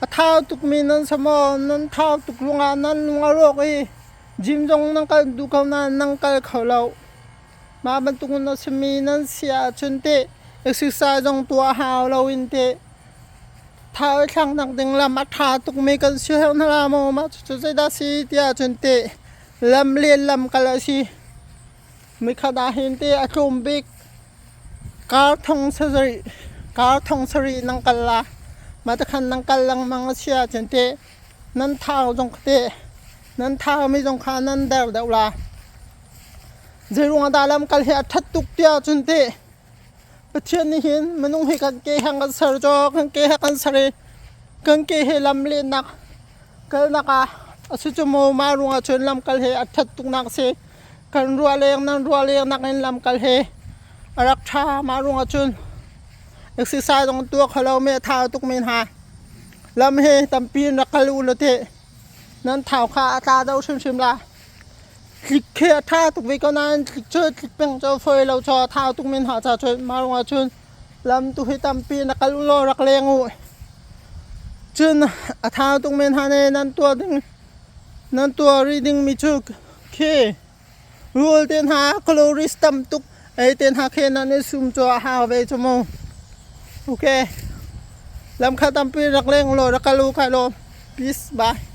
A thau tukmi nan si maw? Nan thau tuk ruangah nan lung a rawk i gym zong nan kal duh ko nain nan kal kho lo. Mah bantuk in a simi nan si ahcun teh exercise zong tuah hau loin teh thau i thlaknak ding lam a ṭha tukmi kan si hna la maw? Mah cucu zeidah si tiah cun teh lam len lam kal a si. Nikhat ah hin teh a tlawm bik kar thong sarih kar thong sarih nan kal la. Mah tikhan nan kal lengmang a si ahcun teh nan thau zong kha teh nan thaumi zong kha nan der deuh la. Zeiruang dah lamkal hi a ṭhat tuk tiah cun teh Pathian nih hin minung hi kan ke he kan ser caw kan ke he kan ser i kan ke he lam lehnak kalnak ah a si cu maw mah ruangah cun lamkal hi a ṭhat tuknak a si. Kan ruah leng nan ruah lengnak in lamkal hi a rak ṭha mah ruangah cun exercise zong tuah kho lomi a thau tukmi hna lam hi tampi in rak kal u law teh nan thau kha a tla deuh hrimhrim la. Tlik khi a ṭha tuk ve ko nain tlik cu tlik peng cu fawi lo caw thau tuk men hna ca cun mah ruangah cun lam tu hi tampi na kal u law rak leng u. Cun a thau tuk men hna nih nan tuah ding nan tuah rih ding mi cu khi rawl te hna calories tam tuk ei te hna khi nan i sum cu a hau ve cu mu. Okay. Lam kha tampi rak leng u law rak kal u kai law. Peace bye.